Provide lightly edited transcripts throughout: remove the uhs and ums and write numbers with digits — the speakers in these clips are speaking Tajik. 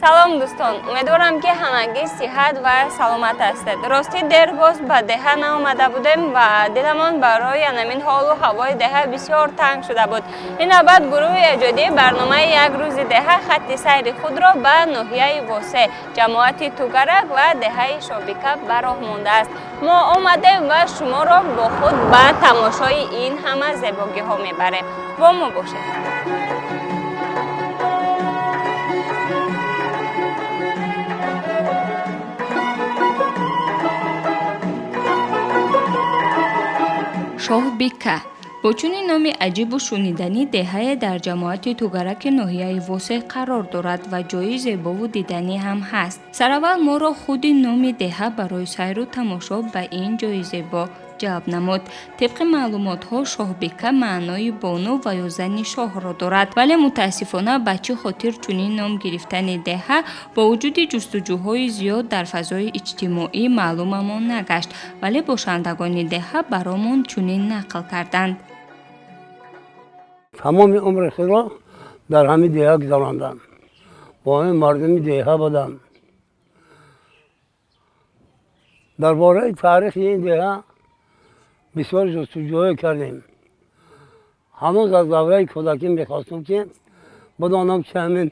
Салом, дӯстон! Умедворам, ки ҳамагӣ сиҳат ва саломат ҳастед. Ростӣ, дер боз ба деҳа наомада будем ва диламон барои анамин ҳолу ҳавои деҳа бисёр танг шуда буд. Ин навбат гурӯҳи эҷодии барномаи «Як рӯзи деҳа» хатти сайри худро ба ноҳияи Восе, ҷамоати Тугарак ва деҳаи Шобика ба роҳ мондааст. Мо омадем ва шуморо бо худ ба тамошои ин ҳама зебогиҳо мебарем. Бо мо бошед. Шоҳбика бо чунин номи аҷибу шуниданӣ деҳае дар ҷамоати Тугараки ноҳияи Восе қарор дорад ва ҷои зебову диданӣ ҳам ҳаст. Сараввал моро худи номи деҳа барои сайру тамошо ба ин ҷои зебо ҷалб намуд. Тибқи маълумотҳо, Шоҳбика маънои бону ва ё зани шоҳро дорад, вале мутаассифона, ба чӣ хотир чунин ном гирифтани деҳа бо вуҷуди ҷустуҷӯҳои зиёд дар фазои иҷтимоӣ маълумамон нагашт, вале бошандагони деҳа баромон чунин нақл карданд. Тамоми умри худро дар ҳамин деҳа гузарондам, бо ҳамин мардуми деҳа будам. Дар бораи таърихи ин деҳа бисёр ҷустуҷӯҳо кардем. Ҳанӯз аз давраи кӯдакӣ мехостам, ки бидонам, ки ҳамин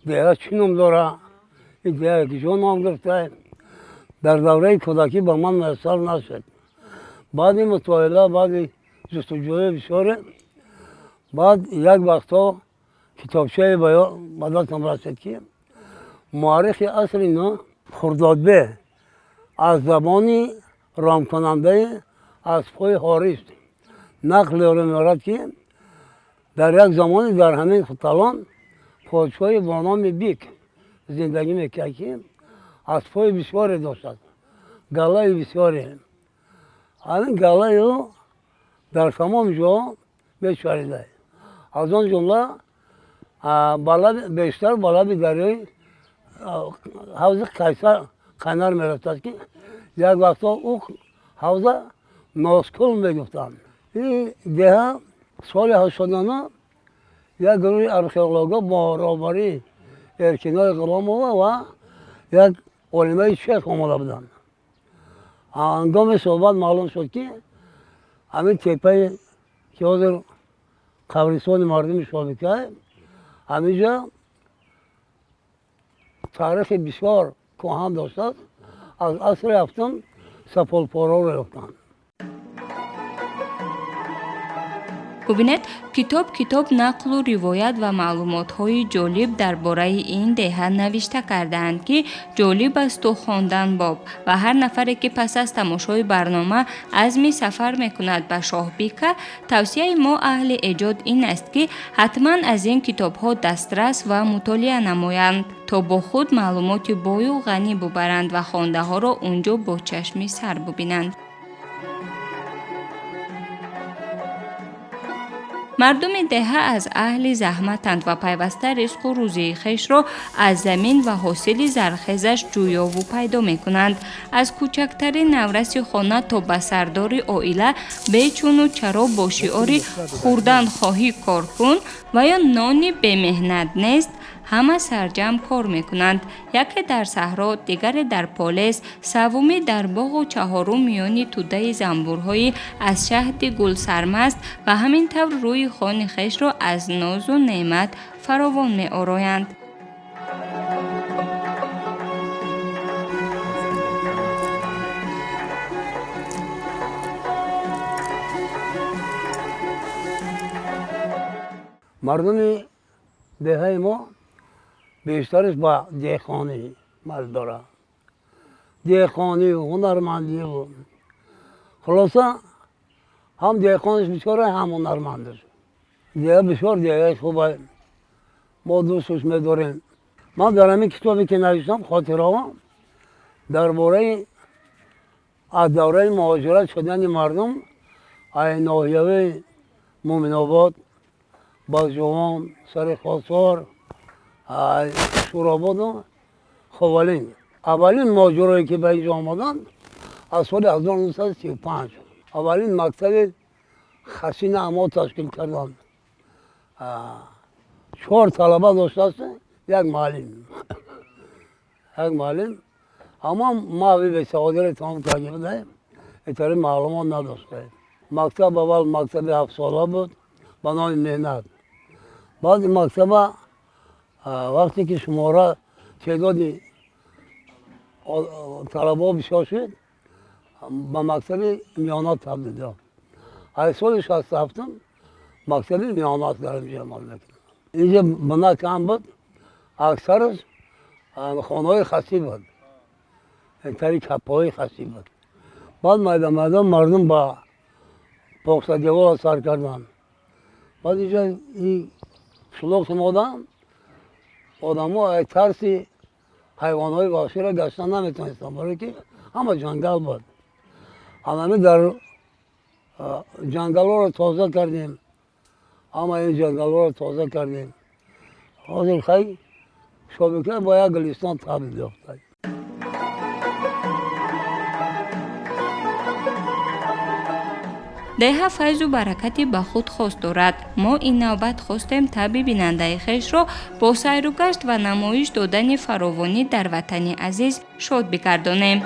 деҳа чӣ ном дора, ин деҳа куҷо ном гирифта. Дар давраи кӯдакӣ ба ман муяссар нашуд. Баъди мутоила, баъди ҷустуҷӯи бисёре, баъд як вақтҳо китобчае ба дастам расид, ки муаррихи асри нӯ Хурдодбе аз забони ромкунандаи аспҳои ҳорис нақл меорад, ки дар як замоне дар ҳамин Талон подшоҳе бо номи Бик зиндагӣ мекард, ки аспҳои бисёре доштад, галлаи бисёре. Ҳамин галлаи ӯ дар тамоми ҷо мечарида, аз он ҷумла бештар ба лаби дарёи ҳавзи Қайсар Қайнар мерафтад, ки як вақтҳо ӯ ҳавза Носкул мегуфтанд. Ин деҳа соли 89 як гурӯҳи археологҳо бо роҳбарии Эркинои Ғуломова ва як олимаи чех омада буданд. Ҳангоми суҳбат маълум шуд, ки ҳамин теппае, ки ҳозир қабристони мардуми Шобика, ҳаминҷо таърихи бисёр кӯҳан доштааст. Аз асри ҳафтум сафолпораро ёфтанд. Бубинед, китоб китоб нақлу ривоят ва маълумотҳои ҷолиб дар бораи ин деҳа навишта кардаанд, ки ҷолиб асту хондан боб. Ва ҳар нафаре, ки пас аз тамошои барнома азми сафар мекунад ба Шоҳбика, тавсияи мо, аҳли эҷод, ин аст, ки ҳатман аз ин китобҳо дастрас ва мутолиа намоянд, то бо худ маълумоти бою ғанӣ бубаранд ва хондаҳоро он ҷо бо чашми сар бубинанд. Мардуми деҳа аз аҳли заҳматанд ва пайваста ризқу рӯзии хешро аз замин ва ҳосили зархезаш ҷӯёву пайдо мекунанд. Аз кӯчактарин навраси хона то ба сардори оила бечуну чаро бо шиори «Хӯрдан хоҳӣ, кор кун» ва ё «Нони бемеҳнат нест» ҳама сарҷамъ кор мекунанд. Яке дар саҳро, дигаре дар полез, саввумӣ дар боғу чаҳорум миёни тӯдаи занбурҳои аз шаҳди гул сармаст ва ҳамин тавр рӯи хони хешро аз нозу неъмат фаровон меороянд. Мардуми деҳаи мо бештараш ба деҳқонӣ майл дорад, деҳқонию ҳунармандию. Хулоса, ҳам деҳқонаш бисёр, ҳам ҳунармандаш. Деҳа бисёр деҳаи хуба, мо дӯстш медорем. Ман дар ҳамин китобе, ки навиштам, хотираҳо дар бораи аз давраи муҳоҷират шудани мардум ай ноҳияи Муъминобод, Балҷувон, сари Хосор, Шурободу Ховалин. Аввалин муҳоҷирое, ки ба инҷо омаданд, аз соли 1935 аввалин мактаби хасина амо ташкил карданд. Чор талаба доштааст, як муаллим. Як муаллим, аммо ма бесаводиро тамом карда будем, итари маълумот надоштем. Мактаб аввал мактаби ҳафтсола буд ба номи Меҳнат. Баъди мактаба, вақте ки шумора теъдоди талабаҳо бисёр шуд, ба мактаби миёна табдил ёфт. Аз соли 67-ум мактаби миёна дар инҷо амал мекунад. Инҷа бина кам буд, аксараш хонаҳои хасӣ буд, тари каппаҳои хасӣ буд. Баъд майда майда мардум ба поксадевора сар карданд. Баъд инҷа қишлоқ шумодан одамо аз тарси ҳайвонҳои ваҳширо гаштан наметавонистанд, барое ки ҳама ҷангал буд. Анами дар ҷангалҳоро тоза кардем, ҳама ин ҷангалҳоро тоза кардем. Ҳозир хай Шобика ба як гулистон табдил ёфта. Деҳа файзу баракати ба худ хос дорад. Мо ин навбат хостем табъи бинандаи хешро бо сайру гашт ва намоиш додани фаровонӣ дар ватани азиз шод бигардонем.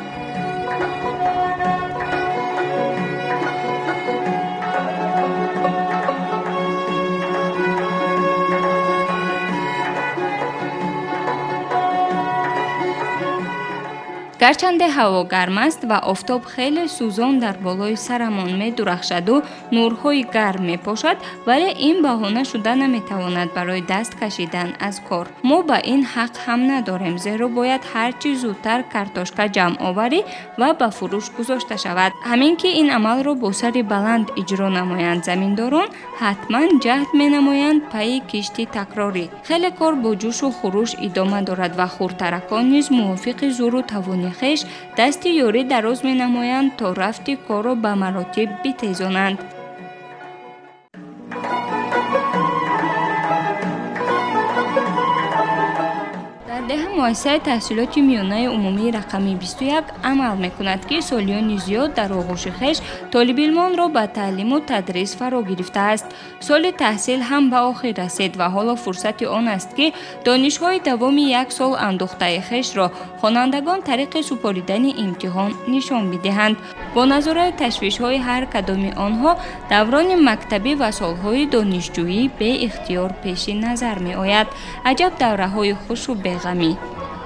Гарчанде ҳаво гарм аст ва офтоб хеле сӯзон дар болои сарамон медурахшаду нурҳои гарм мепошад, вале ин баҳона шуда наметавонад барои даст кашидан аз кор. Мо ба ин ҳақ ҳам надорем, зеро бояд ҳарчи зудтар картошка ҷамъоварӣ ва ба фурӯш гузошта шавад. Ҳамин ки ин амалро бо сари баланд иҷро намоянд заминдорон, ҳатман ҷаҳд менамоянд пайи кишти такрорӣ. Хеле кор бо ҷӯшу хуруш идома дорад ва хурдтаракон низ мувофиқи зӯру тавони хеш дасти ёрӣ дароз менамоянд, то рафти корро ба маротиб битезонанд. Дар деҳа муассисаи таҳсилоти миёнаи умумии рақами 21 амал мекунад, ки солиёни зиёд дар оғӯши хеш толибилмонро ба таълиму тадрис фаро гирифтааст. Соли таҳсил ҳам ба охир расид ва ҳоло фурсати он аст, ки донишҳои давоми як сол андӯхтаи хешро хонандагон тариқи супоридани имтиҳон нишон бидиҳанд. Бо назораи ташвишҳои ҳар кадоми онҳо даврони мактабӣ ва солҳои донишҷӯӣ беихтиёр пеши назар меояд. Аҷаб давраҳои хушу беғамӣ!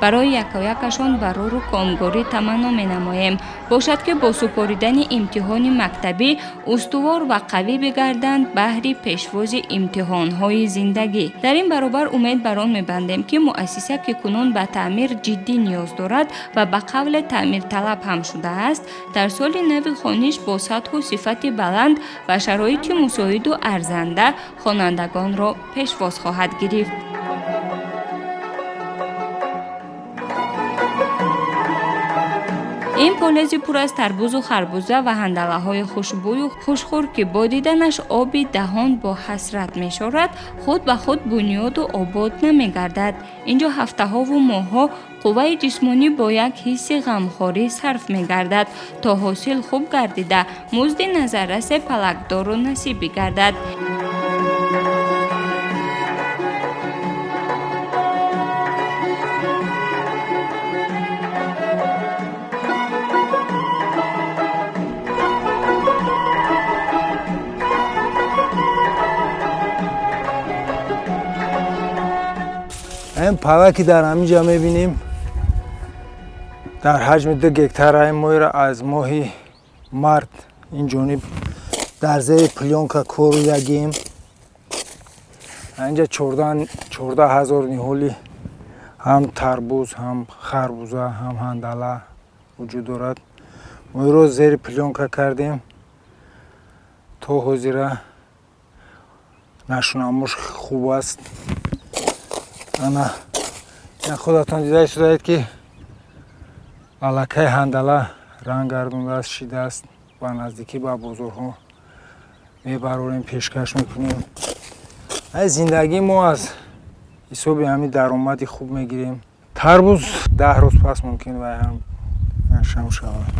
Барои якоякашон барору комгорӣ таманно менамоем. Бошад, ки бо супоридани имтиҳони мактабӣ устувор ва қавӣ бигарданд баҳри пешвози имтиҳонҳои зиндагӣ. Дар ин баробар умед бар он мебандем, ки муассиса, ки кунун ба таъмир ҷиддӣ ниёз дорад ва ба қавле таъмирталаб ҳам шудааст, дар соли нави хониш бо сатҳу сифати баланд ва шароити мусоиду арзанда хонандагонро пешвоз хоҳад гирифт. Ин полези пур аз тарбузу харбуза ва ҳандалаҳои хушбӯю хушхӯр, ки бо диданаш оби даҳон бо ҳасрат мешорад, худ ба худ бунёду обод намегардад. Инҷо ҳафтаҳову моҳҳо қувваи ҷисмонӣ бо як ҳисси ғамхорӣ сарф мегардад, то ҳосил хуб гардида, музди назаррасе палакдору насиб бигардад. Ин пала, ки дар ҳамин ҷа мебинем, дар ҳаҷми 2 гектар, ин моҳиро аз моҳи март ин ҷониб дар зери плёнка корӯягем. Инҷа 14 000 ниҳоли ҳам тарбуз, ҳам харбуза, ҳам ҳандала вуҷуд дорад. Моҳиро зери плёнка кардем, то ҳозира нашунамош хуб аст. Ана худатон дида истодаед, ки аллакай ҳандала ранг гардондааст, шидааст. Ба наздикӣ ба бозорҳо мебарорем, пешкаш мекунем. Ай зиндагии мо аз ҳисоби ҳамин даромади хуб мегирем. Тарбуз 10 рӯз пас мумкин вай ҳам шам шавад.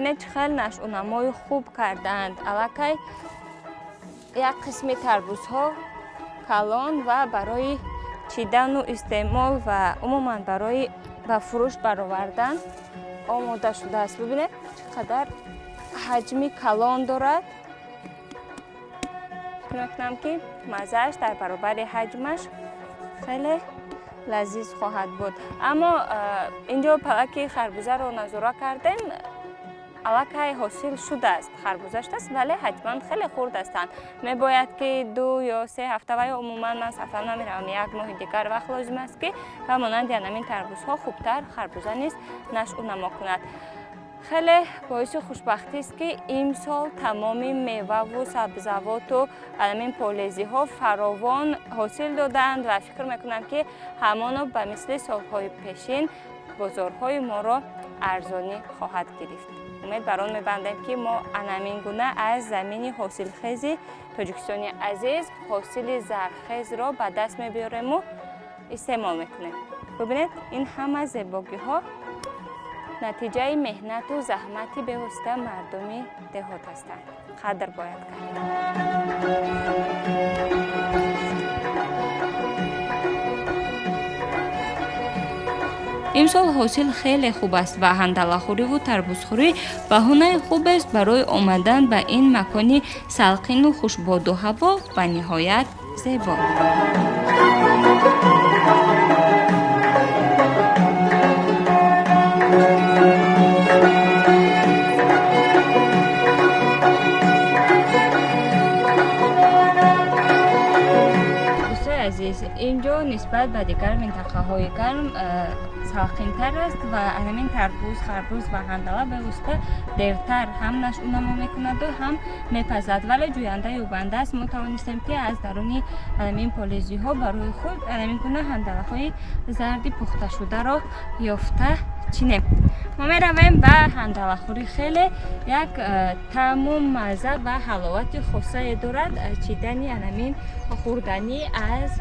Бубинед, чӣ хел нашъунамои хуб кардаанд. Аллакай як қисми тарбузҳо калон ва барои чидану истеъмол ва умуман барои ба фурӯш баровардан омода шудааст. Бубинед, чӣ қадар ҳаҷми калон дорад. Фикр мекунам, ки маззааш дар баробари ҳаҷмаш хеле лазиз хоҳад буд. Аммо инҷо палаки харбузаро назора кардем, аллакай ҳосил шудааст, харбуза шудааст, вале ҳаҷман хеле хурд ҳастанд. Мебояд, ки 2 ё 3 ҳафта ва ё умуман ман сафар намеравам, як моҳи дигар вақт лозим аст, ки ба монанди анамин тарбузҳо хубтар харбуза низ нашъунамо кунад. Хеле боиси хушбахтист, ки имсол тамоми меваву сабзавоту анамин полезиҳо фаровон ҳосил додаанд ва фикр мекунам, ки ҳамоно ба мисли солҳои пешин бозорҳои моро арзонӣ хоҳад гирифт. Умед бар он мебандем, ки мо анамин гуна аз замини ҳосилхези Тоҷикистони азиз ҳосили зархезро ба даст мебиёрему истеъмол мекунем. Бубинед, ин ҳама зебогиҳо натиҷаи меҳнату заҳмати бевосита мардуми деҳот ҳастанд. Қадр бояд кард. Имсол ҳосил хеле хуб аст ва ҳандалахӯриву тарбузхӯрӣ баҳонаи хубест барои омадан ба ин макони салқину хушбоду ҳаво ва ниҳоят зебо. Дӯстои азиз, инҷо нисбат ба дигар минтақаҳои гарм салқинтар аст ва ҳамин тарбуз, харбуз ва ҳандала бевосита дертар ҳам нашъунамо мекунаду ҳам мепазад, вале ҷӯянда ёбанда аст. Мо тавонистем, ки аз даруни ҳамин полезиҳо барои худ ҳамин гуна ҳандалаҳои зарди пухташударо ёфта чинем. Мо меравем ба ҳандалахӯрӣ. Хеле як таъму мазза ва ҳаловати хосае дорад чидани анамин хӯрданӣ аз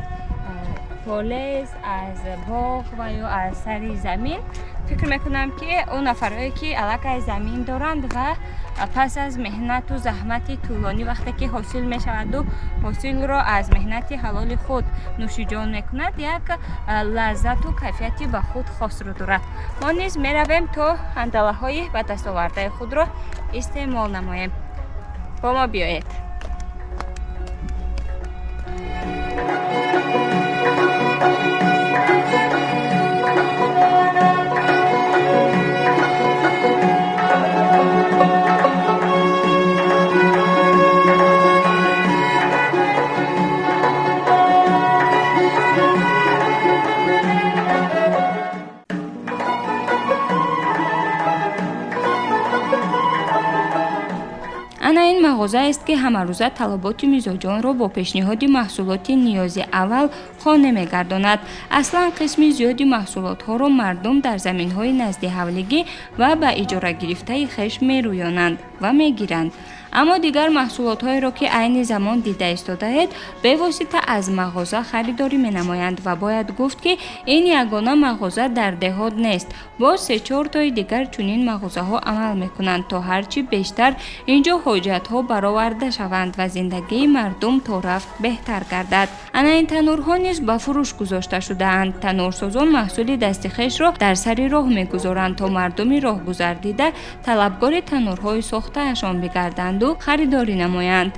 полез, аз боғ ва ё аз сари замин. Фикр мекунам, ки он нафарҳое, ки аллакай замин доранд ва пас аз меҳнату заҳмати тӯлонӣ вақте ки ҳосил мешаваду ҳосилро аз меҳнати ҳалоли худ нӯшиҷон мекунад, як лаззату кайфияти ба худ хосро дорад. Мо низ меравем, то ҳандалаҳои ба дастовардаи худро истеъмол намоем. Бо мо биёед. Ана ин мағозаест, ки ҳамарӯза талаботи мизоҷонро бо пешниҳоди маҳсулоти ниёзи аввал қонеъ мегардонад. Аслан қисми зиёди маҳсулотҳоро мардум дар заминҳои наздиҳавлигӣ ва ба иҷорагирифтаи хеш мерӯёнанд ва мегиранд. Аммо дигар маҳсулотҳоеро, ки айни замон дида истодаед, бевосита аз мағоза харидорӣ менамоянд. Ва бояд гуфт, ки ин ягона мағоза дар деҳот нест. Боз се-чортои дигар чунин мағозаҳо амал мекунанд, то ҳарчи бештар инҷо ҳоҷатҳо бароварда шаванд ва зиндагии мардум то рафт беҳтар гардад. Ана ин танӯрҳо низ ба фурӯш гузошта шудаанд. Танӯрсозон маҳсули дасти хешро дар сари роҳ мегузоранд, то мардуми роҳгузар дида талабгори танӯрҳои сохтаашон бигарданду харидорӣ намоянд.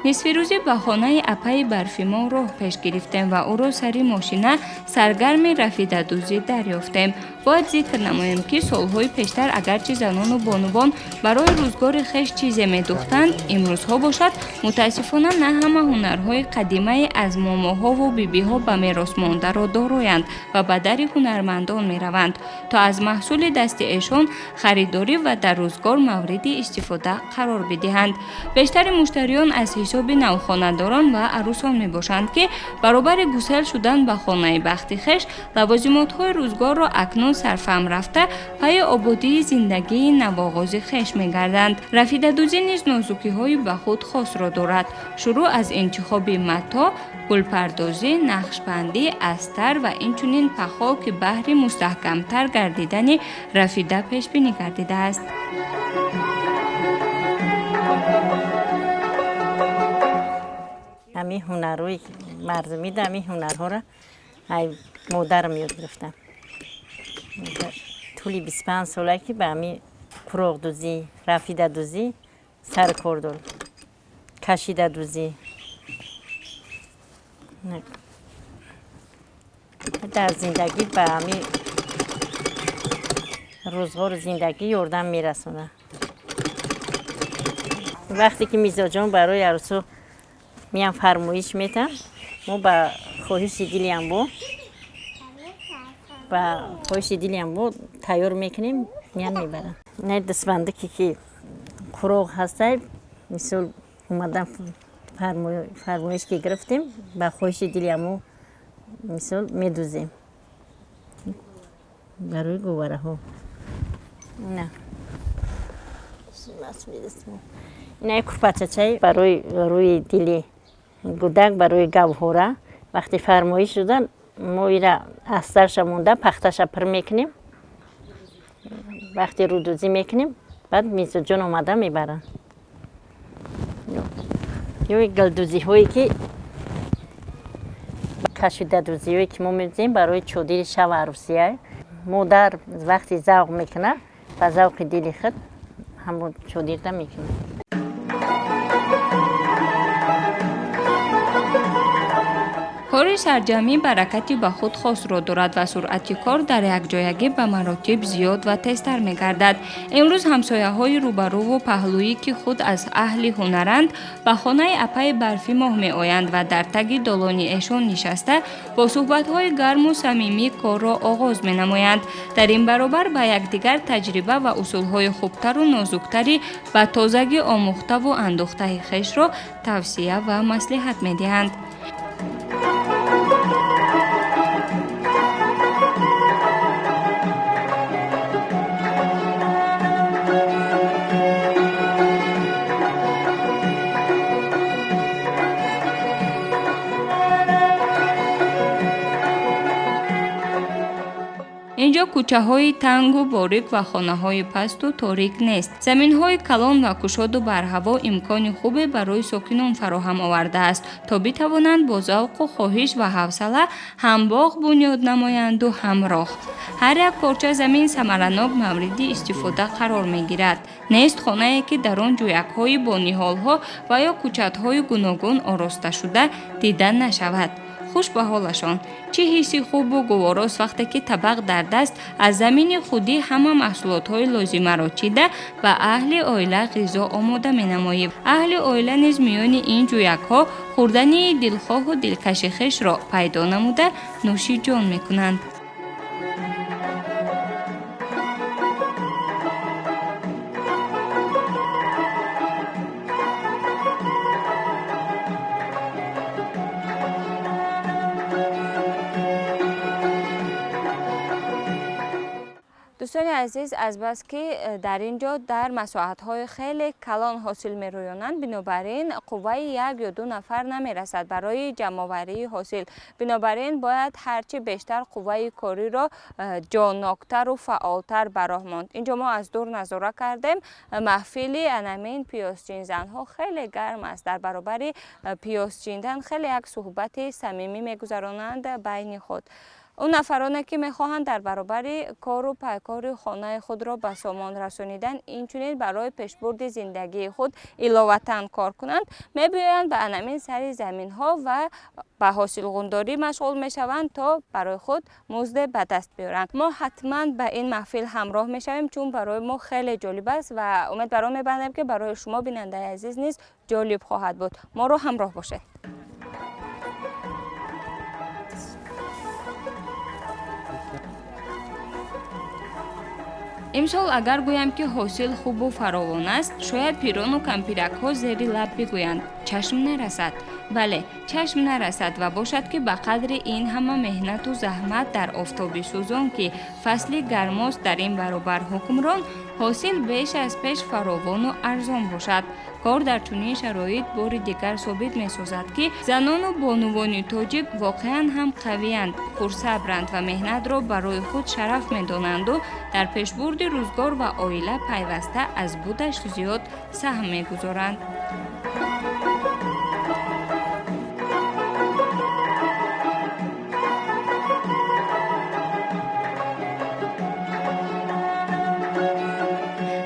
Нисфирӯзӣ ба хонаи апаи Барфимо роҳ пеш гирифтем ва ӯро сари мошина саргарми рафидадӯзӣ дарёфтем. Бояд зикр намоем, ки солҳои пештар агарчи занону бонувон барои рӯзгори хеш чизе медӯхтанд, имрӯзҳо бошад, мутаассифона, на ҳама ҳунарҳои қадимаи аз момоҳову бибиҳо ба мерос мондаро дороянд ва ба дари ҳунармандон мераванд, то аз маҳсули дасти эшон харидорӣ ва дар рӯзгор мавриди истифода қарор бидиҳанд. Бештари муштариён аз ҳисоби ҳисоби навхонадорон ва арӯсон мебошанд, ки баробари гусел шудан ба хонаи бахти хеш, лавозимотҳои рӯзгорро акнун сарфаҳм рафта, пайи ободии зиндагии навоғози хеш мегарданд. Рафидадӯзӣ низ нозукиҳои ба худ хосро дорад. Шурӯъ аз интихоби матоъ, гулпардозӣ, нақшбандӣ, астар ва инчунин пахол, ки баҳри мустаҳкамтар гардидани рафида пешбинӣ гардидааст. Ҳамин ҳунарҳои мардумида, ҳамин ҳунарҳоро ай модарам ёд гирифтам. Тӯли 25 сола ки ба ҳамин қуроқдӯзӣ, рафидадӯзӣ сару кор дорам, кашидадӯзӣ. Дар зиндагӣ ба ҳамин рӯзғору зиндагӣ ёрдам мерасонад. Вақте ки мизоҷон барои арӯсо меян, фармоиш метам, мо ба хоҳиши дилиам бо тайёр мекунем, меян, мебаранд. Не, дастбандаке ки қуроқ ҳастай, мисол, омадан, фармоиш ки гирифтем, ба хоҳиши дилиамо, мисол, медӯзем барои говараҳо. На, ина курпачачай барои рӯи дили гудак, барои гавҳора. Вақте фармоиш шуда, мо ира астарша монда, пахташа пур мекунем. Вақте рӯдӯзӣ мекунем, баъд мизоҷон омада мебаранд. Ё гулдӯзиҳое ки, кашидадӯзиҳое ки мо медӯзем барои чодири шав арӯсия. Модар вақте завқ мекунад, ба завқи дили худ ҳамон чодирда мекунад. Кори сарҷамъӣ баракати ба худ хосро дорад ва суръати кор дар якҷоягӣ ба маротиб зиёд ва тезтар мегардад. Имрӯз ҳамсояҳои рӯбарӯву паҳлӯӣ, ки худ аз аҳли ҳунаранд, ба хонаи апаи Барфимоҳ меоянд ва дар таги долони эшон нишаста, бо суҳбатҳои гарму самимӣ корро оғоз менамоянд. Дар ин баробар ба якдигар таҷриба ва усулҳои хубтару нозуктари ба тозагӣ омӯхтаву андӯхтаи хешро тавсия ва маслиҳат медиҳанд. Инҷо кӯчаҳои тангу борик ва хонаҳои пасту торик нест. Заминҳои калон ва кушоду барҳаво имкони хубе барои сокинон фароҳам овардааст, то битавонанд бо завқу хоҳиш ва ҳавсала ҳам боғ бунёд намоянду ҳам роҳ. Ҳар як порча замин самаранок мавриди истифода қарор мегирад. Нест хонае, ки дар он ҷӯякҳои бо ниҳолҳо ва ё кӯчатҳои гуногун оросташуда дида нашавад. Хуш ба ҳолашон! Чӣ ҳисси хубу гуворост, вақте ки табақ дар даст аз замини худӣ ҳама маҳсулотҳои лозимаро чида, ба аҳли оила ғизо омода менамоӣ. Аҳли оила низ миёни ин ҷӯякҳо хӯрдании дилхоҳу дилкаши хешро пайдо намуда, нӯши ҷон мекунанд. Дӯстони азиз, азбаски дар ин ҷо дар масоҳатҳои хеле калон ҳосил мерӯёнанд, бинобар ин қувваи як ё ду нафар намерасад барои ҷамъоварии ҳосил. Бинобар ин бояд ҳарчи бештар қувваи кориро ҷонноктару фаъолтар ба роҳ монд. Инҷо мо аз дур назора кардем, маҳфили анамин пиёзчинзанҳо хеле гарм аст. Дар баробари пиёзчиндан хеле як суҳбати самимӣ мегузаронанд байни худ. Он нафароне, ки мехоҳанд дар баробари кору пайкори хонаи худро ба сомон расонидан, инчунин барои пешбурди зиндагии худ иловатан кор кунанд, мебиёянд ба анамин сари заминҳо ва ба ҳосилғундорӣ машғул мешаванд, то барои худ музде ба даст биёранд. Мо ҳатман ба ин маҳфил ҳамроҳ мешавем, чун барои мо хеле ҷолиб аст ва умед бар он мебандем, ки барои шумо, бинандаи азиз, низ ҷолиб хоҳад буд. Моро ҳамроҳ бошед. Имсол агар гӯям, ки ҳосил хубу фаровон аст, шояд пирону кампиракҳо зери лаб бигӯянд: «Чашм нарасад». Бале, чашм нарасад ва бошад, ки ба қадри ин ҳама меҳнату заҳмат дар офтоби сӯзон, ки фасли гармост дар ин баробар ҳукмрон, ҳосил беш аз пеш фаровону арзон бошад. Кор дар чунин шароит бори дигар собит месозад, ки занону бонувони тоҷик воқеан ҳам қавиянд, пурсабранд ва меҳнатро барои худ шараф медонанду дар пешбурди рӯзгор ва оила пайваста аз будаш зиёд саҳм мегузоранд.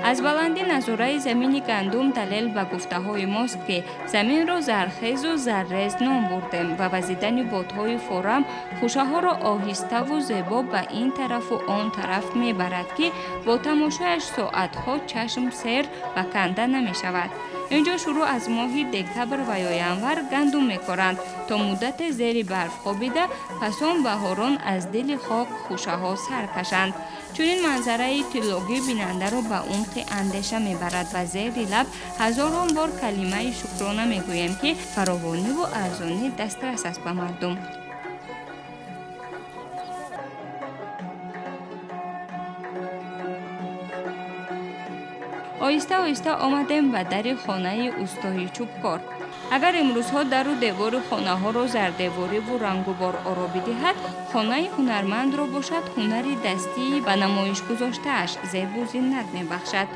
Аз баландӣ назораи замини гандум далел ба гуфтаҳои мост, ки заминро зархезу заррез ном бурдем ва вазидани бодҳои форам хӯшаҳоро оҳиставу зебо ба ин тарафу он тараф мебарад, ки бо тамошояш соатҳо чашм сер ва канда намешавад. Инҷо шурӯъ аз моҳи декабр ва ё январ гандум мекоранд, то муддате зери барф хобида, пасон баҳорон аз дили хок хӯшаҳо сар кашанд. Чунин манзараи тиллогӣ бинандаро ба умқи андеша мебарад ва зери лаб ҳазорон бор калимаи шукрона мегӯем, ки фаровониву арзонӣ дастрас аст ба мардум. Оҳиста оҳиста омадем ба дари хонаи устои чӯбкор. Агар имрӯзҳо дару девори хонаҳоро зардевориву рангубор оро бидиҳад, хонаи ҳунармандро бошад ҳунари дастии ба намоиш гузоштааш зебу зинат мебахшад.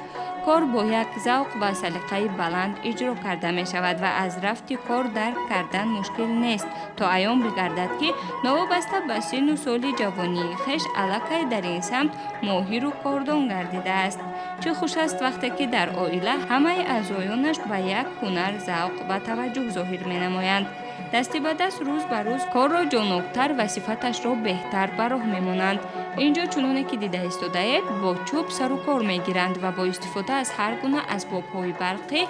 Кор бо як завқ ва салиқаи баланд иҷро карда мешавад ва аз рафти кор дарк кардан мушкил нест, то аён бигардад, ки новобаста ба синну соли ҷавонии хеш аллакай дар ин самт моҳиру кордон гардидааст. Чӣ хуш аст, вақте ки дар оила ҳамаи аъзоёнаш ба як ҳунар завқ ва таваҷҷӯҳ зоҳир менамоянд, дасти ба даст рӯз ба рӯз корро ҷоноктар ва сифаташро беҳтар ба роҳ мемонанд. Инҷо, чуноне ки дида истодаед, бо чӯб сару кор мегиранд ва бо истифода аз ҳар гуна асбобҳои барқӣ,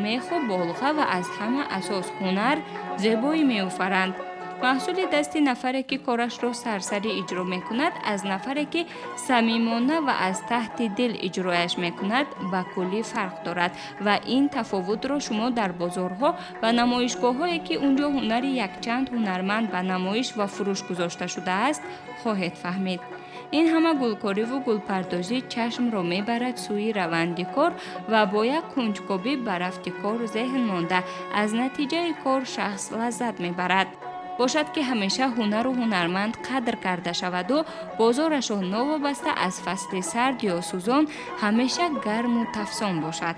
меху болға ва аз ҳама асос ҳунар зебоӣ меофаранд. Маҳсули дасти нафаре, ки корашро сарсарӣ иҷро мекунад, аз нафаре, ки самимона ва аз таҳти дил иҷрояш мекунад, ба куллӣ фарқ дорад ва ин тафовутро шумо дар бозорҳо ва намоишгоҳҳое, ки унҷо ҳунари якчанд ҳунарманд ба намоиш ва фурӯш гузошта шудааст, хоҳед фаҳмид. Ин ҳама гулкориву гулпардозӣ чашмро мебарад сӯи раванди кор ва бо як кунҷкобӣ ба рафти кор зеҳн монда, аз натиҷаи кор шахс лаззат мебарад. Бошад, ки ҳамеша ҳунару ҳунарманд қадр карда шаваду бозорашон новобаста аз фасли сард ё сӯзон ҳамеша гарму тафсон бошад.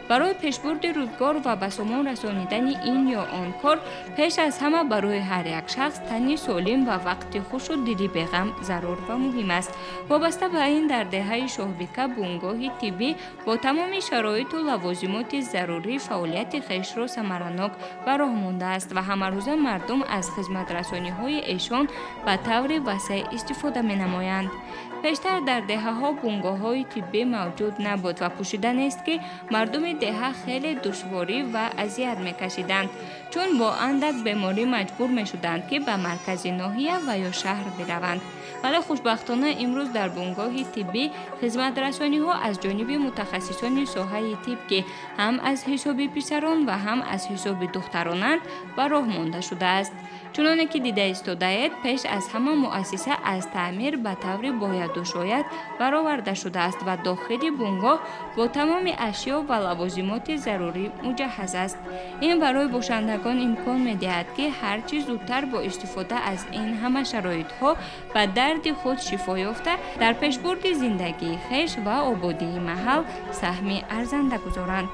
Барои пешбурди рӯзгор ва ба сомон расонидани ин ё он кор пеш аз ҳама барои ҳар як шахс тани солим ва вақти хушу дили беғам зарур ва муҳим аст. Вобаста ба ин, дар деҳаи Шоҳбика бунгоҳи тиббӣ бо тамоми шароиту лавозимоти зарурӣ фаъолияти хешро самаранок ба роҳ мондааст ва ҳамарӯза мардум аз хизматрасониҳои эшон ба таври васеъ истифода менамоянд. Пештар дар деҳаҳо бунгоҳҳои тиббӣ мавҷуд набуд ва пӯшида нест, ки мардуми деҳа хеле душворӣ ва азият мекашиданд, чун бо андак беморӣ маҷбур мешуданд, ки ба маркази ноҳия ва ё шаҳр бираванд. Вале хушбахтона имрӯз дар бунгоҳи тиббӣ хизматрасониҳо аз ҷониби мутахассисони соҳаи тиб, ки ҳам аз ҳисоби писарон ва ҳам аз ҳисоби духтаронанд, ба роҳ монда шудааст. Чуноне ки дида истодаед, пеш аз ҳама муассиса аз таъмир ба таври бояду шояд бароварда шудааст ва дохили бунгоҳ бо тамоми ашё ва лавозимоти зарурӣ муҷаҳҳаз аст. Ин барои бошандагон имкон медиҳад, ки ҳар чӣ зудтар бо истифода аз ин ҳама шароитҳо ба дарди худ шифо ёфта, дар пешбурди зиндагии хеш ва ободии маҳал саҳми арзанда гузоранд.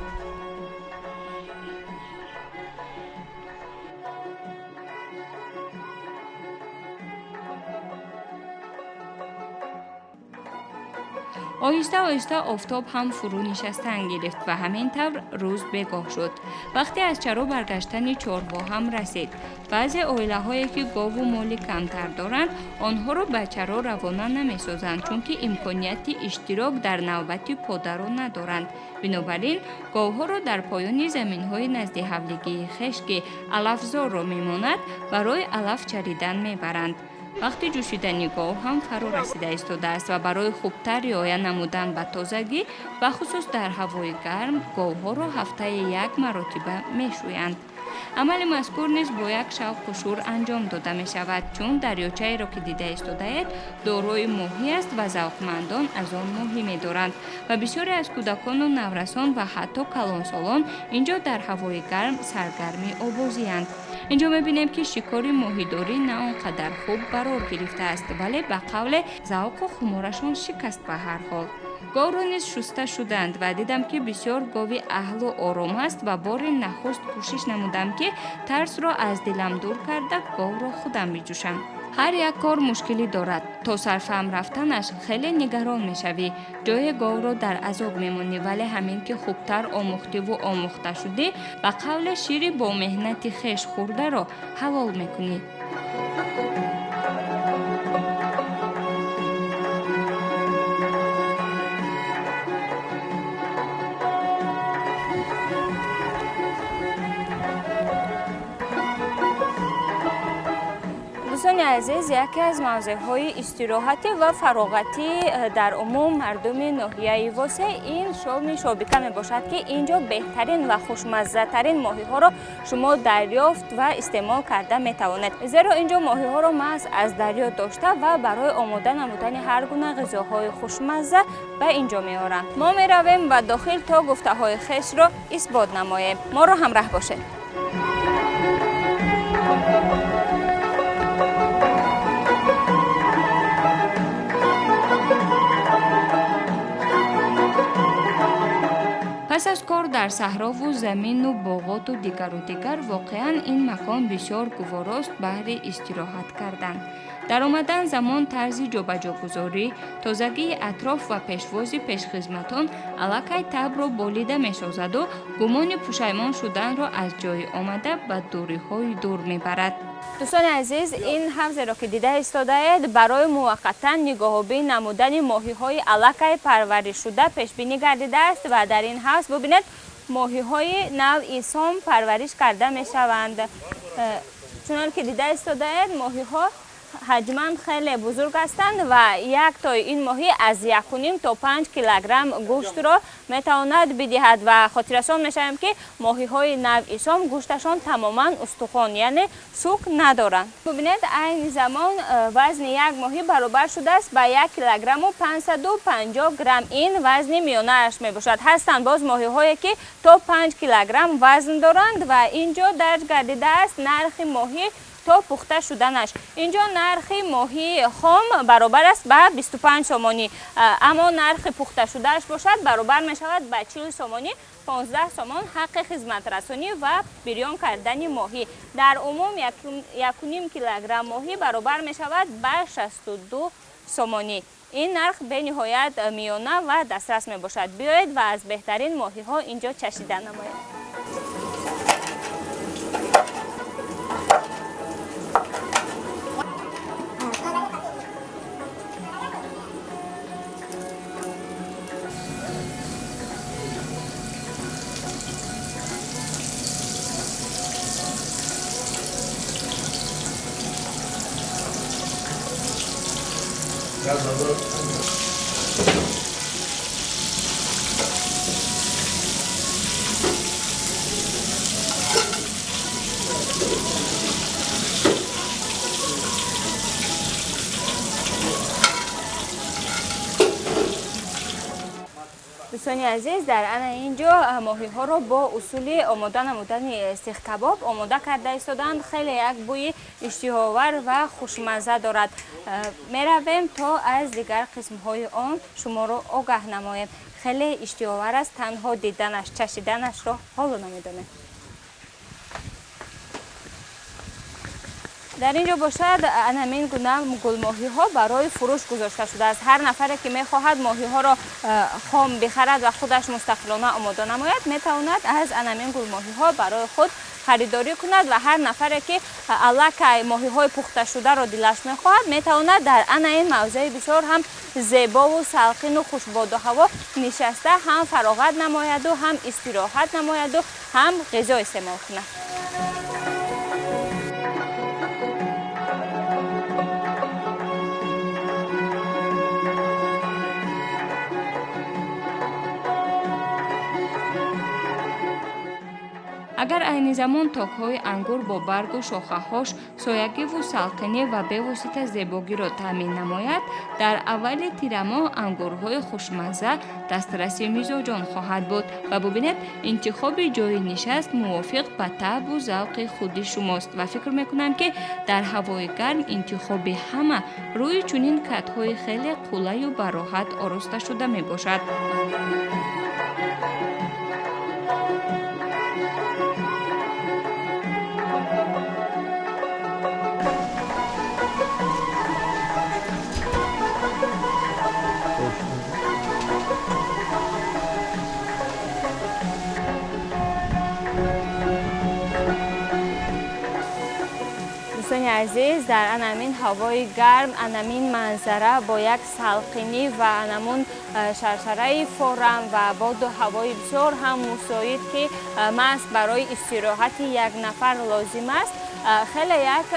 Оҳиста оҳиста офтоб ҳам фурӯ нишастан гирифт ва ҳамин тавр рӯз бегоҳ шуд. Вақте аз чаро баргаштани чорво ҳам расид. Баъзе оилаҳое ки гову моли камтар доранд, онҳоро ба чаро равона намесозанд, чунки имконияти иштирок дар навбати подаро надоранд. Бинобар ин говҳоро дар поёни заминҳои назди ҳавлигии хеш, ки алафзорро мемонад, барои алаф чаридан мебаранд. Вақти ҷӯшидани гов ҳам фаро расида истодааст ва барои хубтар риоя намудан ба тозагӣ, бахусус дар ҳавои гарм, говҳоро ҳафтаи як маротиба мешӯянд. Амали мазкур низ бо як шавқу шӯр анҷом дода мешавад, чун дарёчаеро ки дида истодаед, дорои моҳӣ аст ва завқмандон аз он моҳӣ медоранд ва бисёре аз кӯдакону наврасон ва ҳатто калонсолон инҷо дар ҳавои гарм саргарми обозиянд. Инҷо мебинем, ки шикори моҳидорӣ на он қадар хуб барор гирифтааст, вале ба қавле завқу хуморашон шикаст. Ба ҳар ҳол, говро низ шуста шуданд ва дидам, ки бисёр гови аҳлу ором аст ва бори нахуст кӯшиш намудам, ки тарсро аз дилам дур карда, говро худам биҷӯшам. Ҳар як кор мушкилӣ дорад. То сарфаҳм рафтанаш хеле нигарон мешавӣ, ҷое говро дар азоб мемонӣ, вале ҳамин ки хубтар омӯхтиву омӯхта шудӣ, ба қавле шири бо меҳнати хеш хӯрдаро ҳалол мекунӣ. Дӯстони азиз, яке аз мавзеъҳои истироҳатӣ ва фароғатӣ дар умум мардуми ноҳияи Восе ин шоми Шобика мебошад, ки ин ҷо беҳтарин ва хушмаззатарин моҳиҳоро шумо дарёфт ва истеъмол карда метавонед, зеро ин ҷо моҳиҳоро маҳз аз дарё дошта ва барои омода намудани ҳар гуна ғизоҳои хушмазза ба ин ҷо меоранд. Мо меравем ба дохил, то гуфтаҳои хешро исбот намоем. Моро ҳамраҳ бошед. Пас аз кор дар саҳрову замину боғоту дигару дигар, воқеан ин макон бисёр гуворост баҳри истироҳат кардан. Дар омадан замон тарзи ҷобаҷогузорӣ, тозагии атроф ва пешвози пешхизматон аллакай табро болида месозаду гумони пушаймон шуданро аз ҷои омада ба дуриҳои дур мебарад. Дӯстони азиз, ин ҳавзеро ки дида истодаед, барои муваққатан нигоҳубин намудани моҳиҳои аллакай парваришшуда пешбинӣ гардидааст ва дар ин ҳавз, бубинед, моҳиҳои навъи сом парвариш карда мешаванд. Чунон ки дида истодаед, моҳиҳо ҳаҷман хеле бузург ҳастанд ва як тои ин моҳӣ аз 1,5 то 5 килограмм гӯштро метавонад бидиҳад. Ва хотиррасон мешавем, ки моҳиҳои навъи сом гӯшташон тамоман устухон, яъне сук надоранд. Бубинед, айни замон вазни як моҳӣ баробар шудааст ба 1 килограмму 550 грамм. Ин вазни миёнааш мебошад. Ҳастанд боз моҳиҳое, ки то 5 килограмм вазн доранд. Ва ин ҷо дарҷ гардидааст нархи моҳӣ то пухта шуданаш. Инҷо нархи моҳии хом баробар аст ба 25 сомонӣ, аммо нархи пухташудааш бошад, баробар мешавад ба 40 сомонӣ. 15 сомон ҳаққи хизматрасонӣ ва бирён кардани моҳӣ. Дар умум 1,5 килограмм моҳӣ баробар мешавад ба 62 сомонӣ. Ин нарх бениҳоят миёна ва дастрас мебошад. Биёед ва аз беҳтарин моҳиҳо инҷо чашида намоед. Дӯстони азиз, дар ана ин ҷо моҳиҳоро бо усули омода намудани сихкабоб омода карда истодаанд. Хеле як бӯи иштиҳовар ва хушмазза дорад. Меравем, то аз дигар қисмҳои он шуморо огаҳ намоем. Хеле иштиҳовар аст танҳо диданаш, чашиданашро ҳоло намедонем. Дар ин ҷо бошад, анамин гуна гулмоҳиҳо барои фурӯш гузошта шудааст. Ҳар нафаре ки мехоҳад моҳиҳоро хом бихарад ва худаш мустақилона омода намояд, метавонад аз анамин гулмоҳиҳо барои худ харидорӣ кунад ва ҳар нафаре ки аллакай моҳиҳои пухташударо дилаш мехоҳад, метавонад дар ана ин мавзеи бисёр ҳам зебову салқину хушбоду ҳаво нишаста, ҳам фароғат намояду, ҳам истироҳат намояду, ҳам ғизо истеъмол кунад. Агар айни замон токҳои ангур бо баргу шохаҳош соягиву салқинӣ ва бевосита зебогиро таъмин намояд, дар аввали тирамоҳ ангурҳои хушмазза дастраси мизоҷон хоҳад буд. Ва бубинед, интихоби ҷойи нишаст мувофиқ ба таъбу завқи худи шумост ва фикр мекунам, ки дар ҳавои гарм интихоби ҳама рӯи чунин катҳои хеле қулаю бароҳат ороста шуда мебошад. Дӯстони азиз, дар анамин ҳавои гарм, анамин манзара бо як салқинӣ ва анамун шаршараи форам ва боду ҳавои бисёр ҳам мусоид, ки маҳз барои истироҳати як нафар лозим аст, хеле як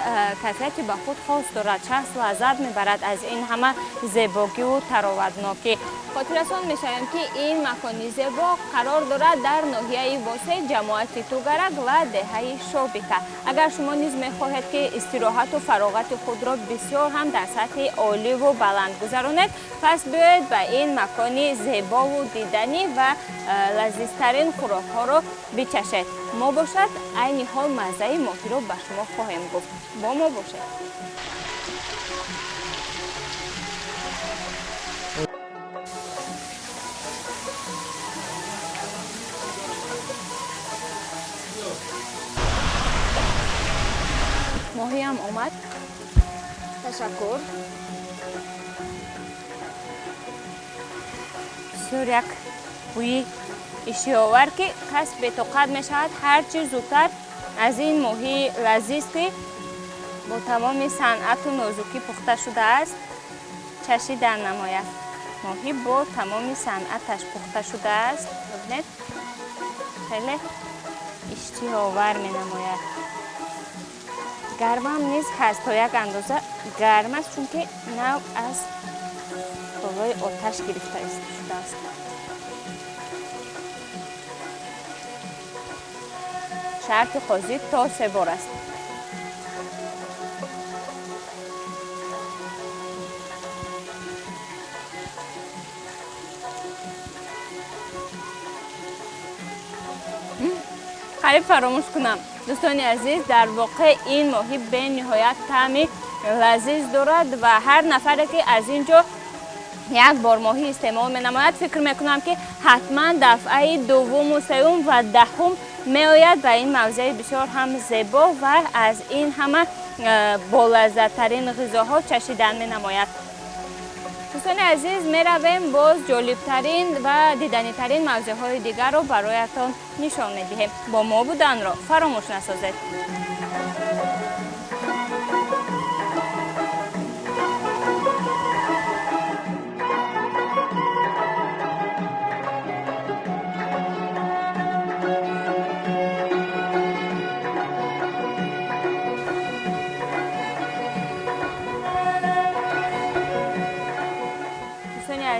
кайфияти ба худ хос дорад. Шахс лаззат мебарад аз ин ҳама зебогиву тароватнокӣ. Хотиррасон мешавем, ки ин макони зебо қарор дорад дар ноҳияи Восеъ, ҷамоати Тугарак ва деҳаи Шобика. Агар шумо низ мехоҳед, ки истироҳату фароғати худро бисёр ҳам дар сатҳи оливу баланд гузаронед, пас биёед ба ин макони зебову диданӣ ва лазизтарин хӯрокҳоро бичашед. Мо бошад, айни ҳол маззаи моҳиро ба шумо хоҳем гуфт. Бо мо бошед. Моҳиам омад, ташаккур. Бисёр як бӯи иштиҳоовар, ки кас бетоқат мешавад ҳарчи зудтар аз ин моҳии лазиз, ки бо тамоми санъату нозукӣ пухта шудааст, чашидан намояд. Моҳӣ бо тамоми санъаташ пухта шудааст. Бибинед, хеле иштиҳоовар менамояд. Гармам низ ҳаст, то як андоза гарм аст, чунки нав аз болои оташ гирифта шудааст. Шарти қозӣ то се бор аст. Қариб фаромӯш кунам, дӯстони азиз, дар воқеъ ин моҳӣ бениҳоят таъми лазиз дорад ва ҳар нафаре ки аз ин ҷо як бор моҳӣ истеъмол менамояд, фикр мекунам, ки ҳатман дафъаи дуввуму сеюм ва даҳум меояд ба ин мавзеи бисёр ҳам зебо ва аз ин ҳама болаззаттарин ғизоҳо чашидан менамояд. Дӯстони азиз, меравем, боз ҷолибтарин ва диданитарин мавзеъҳои дигарро бароятон нишон медиҳем. Бо мо буданро фаромӯш насозед.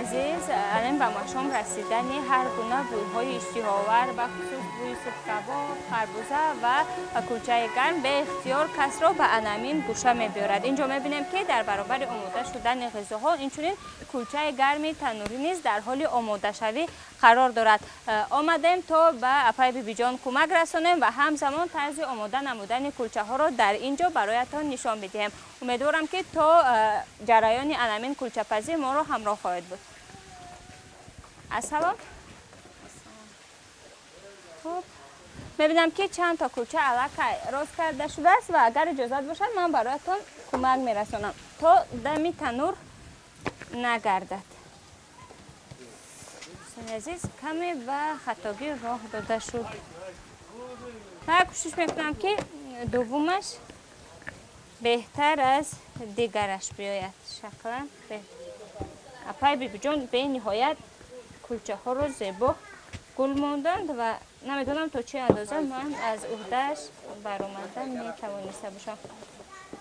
Азиз, алин ба машом расидани ҳар гуна бӯйҳои иштиҳоовар, бахусус бӯи сихкабоб, харбуза ва кулчаи гарм беихтиёр касро ба анамин гӯша мебиёрад. Инҷо мебинем, ки дар баробари омода шудани ғизоҳо инчунин кулчаи гарми танӯрӣ низ дар ҳоли омодашавӣ қарор дорад. Омадем то ба апай Бибиҷон кӯмак расонем ва ҳамзамон тарзи омода намудани кулчаҳоро дар ин ҷо бароятон нишон бидиҳем. Умедворам, ки то ҷараёни анамин кулчапазӣ моро ҳамроҳ хоҳед буд. Ассалом. Хуб, Мебинам, ки чанд то кулча аллакай рост карда шудааст ва агар иҷозат бошад, ман бароятон кӯмак мерасонам, то дами танур нагардад. Дӯстони азиз, каме ба хатогӣ роҳ дода шуд ва кӯшиш мекунам, ки дуввумаш беҳтар аз дигараш биёяд шаклан. Апай Бибиҷон бениҳоят кулчаҳоро зебо гул монданд ва намедонам, то чӣ андоза ман аз уҳдааш баромада метавониста бошам.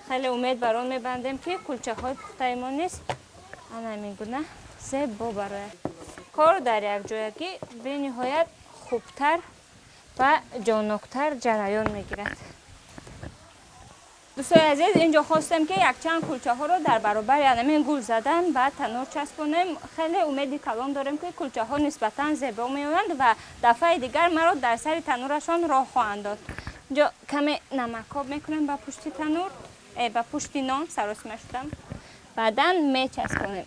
Хеле умед бар он мебандем, ки кулчаҳои пухтаи мо низ ана ҳамин гуна зебо барояд. Кор дар якҷоягӣ бениҳоят хубтар ва ҷонноктар ҷараён мегирад. Дӯстони азиз, инҷо хостем, ки якчанд кулчаҳоро дар баробари анамин гул задан ба танур часпонем. Хеле умеди калон дорем, ки кулчаҳо нисбатан зебо меоянд ва дафъаи дигар маро дар сари танурашон роҳ хоҳанд дод. Инҷо каме намакоб мекунем ба пушти танур, ба пушти нон, саросима шудам, баъдан мечаспонем.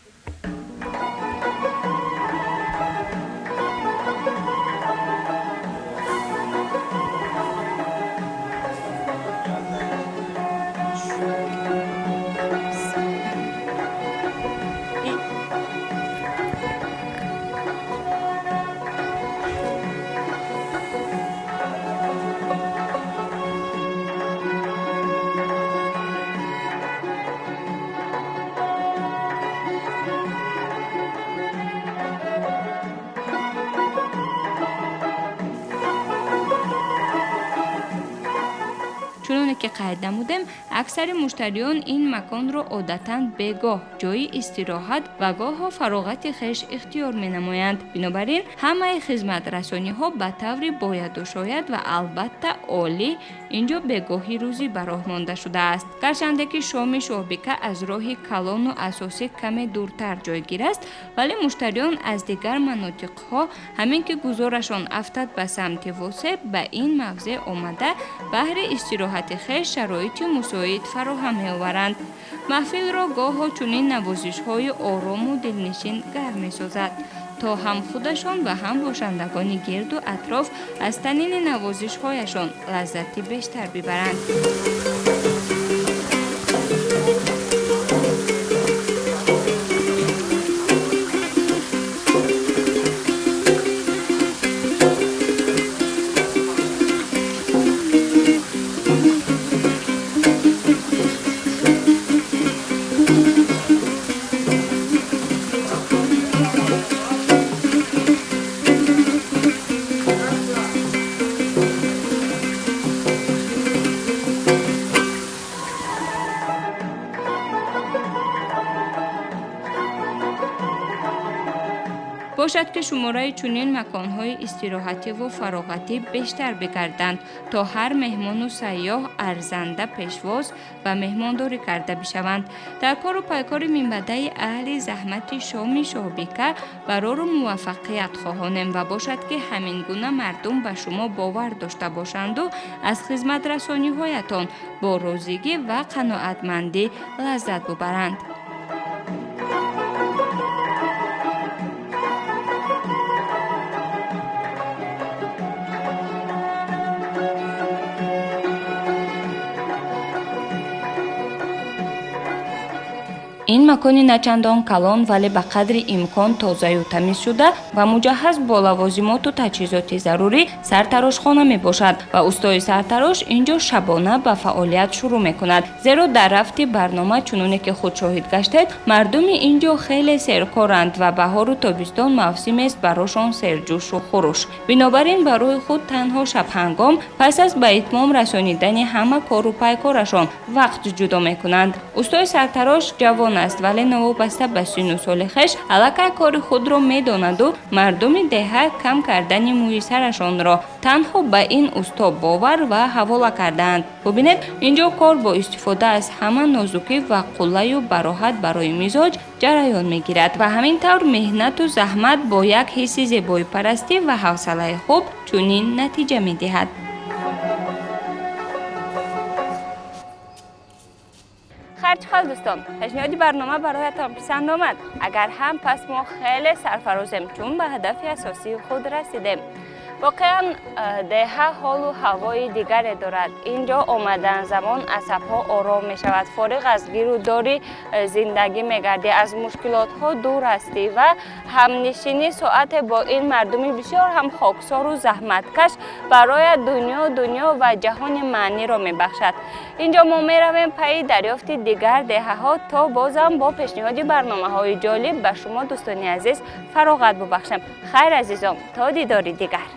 Чуноне ки қайд намудем, аксари муштариён ин маконро одатан бегоҳ ҷойи истироҳат ва гоҳо фароғати хеш ихтиёр менамоянд. Бинобар ин ҳамаи хизматрасониҳо ба таври бояду шояд ва албатта олӣ инҷо бегоҳи рӯзӣ ба роҳ монда шудааст. Гарчанде ки Шоми Шоҳбика аз роҳи калону асосӣ каме дуртар ҷойгир аст, вале муштариён аз дигар манотиқҳо ҳамин ки гузорашон афтад ба самти Восеъ, ба ин мавзеъ омада, баҳри истироҳати хеш шароити мусоид фароҳам меоваранд. Маҳфилро гоҳо чунин навозишҳои орому дилнишин гарм месозад, то ҳам худашон ва ҳам бошандагони гирду атроф аз танини навозишҳояшон лаззати бештар бибаранд. Бошад, ки шумораи чунин маконҳои истироҳативу фароғатӣ бештар бигарданд, то ҳар меҳмону сайёҳ арзанда пешвоз ва меҳмондорӣ карда бишаванд. Дар кору пайкори минбаъдаи аҳли заҳмати Шоми Шоҳбика барору муваффақият хоҳонем ва бошад, ки ҳамин гуна мардум ба шумо бовар дошта бошанду аз хизматрасониҳоятон бо розигӣ ва қаноатмандӣ лаззат бубаранд. Ин макони начандон калон, вале ба қадри имкон тозаю тамиз шуда ва муҷаҳҳаз бо лавозимоту таҷҳизоти зарурӣ сартарошхона мебошад ва устои сартарош ин ҷо шабона ба фаъолият шурӯъ мекунад, зеро дар рафти барнома, чуноне ки худ шоҳид гаштед, мардуми ин ҷо хеле серкоранд ва баҳору тобистон мавсимест барошон серҷӯшу хуруш. Бинобар ин барои худ танҳо шабҳангом, пас аз ба итмом расонидани ҳама кору пайкорашон, вақт ҷудо мекунанд. Устои сартарош ҷавон аст, вале новобаста ба сину соли хеш аллакай кори худро медонаду мардуми деҳа кам кардани мӯи сарашонро танҳо ба ин усто бовар ва ҳавола кардаанд. Бубинед, ин ҷо кор бо истифода аз ҳама нозукӣ ва қуллаю бароҳат барои мизоҷ ҷараён мегирад ва ҳамин тавр меҳнату заҳмат бо як ҳисси зебоипарастӣ ва ҳавсалаи хуб чунин натиҷа медиҳад. Харчи хел, дӯстон, пешниҳоди барнома бароятон писанд омад? Агар ҳам, пас мо хеле сарфарозем, чун ба ҳадафи асосии худ расидем. Воқеан, деҳа ҳолу ҳавои дигаре дорад. Ин ҷо омадан замон асабҳо ором мешавад, фориғ аз гиру дори зиндагӣ мегардӣ, аз мушкилотҳо дур ҳастӣ ва ҳамнишинӣ соате бо ин мардуми бисёр ҳам хоксору заҳматкаш барояд дунё дунё ва ҷаҳони маъниро мебахшад. Ин ҷо мо меравем пайи дарёфти дигар деҳаҳо, то бозам бо пешниҳоди барномаҳои ҷолиб ба шумо, дӯстони азиз, фароғат бубахшам. Хайр, азизон, то дидори дигар.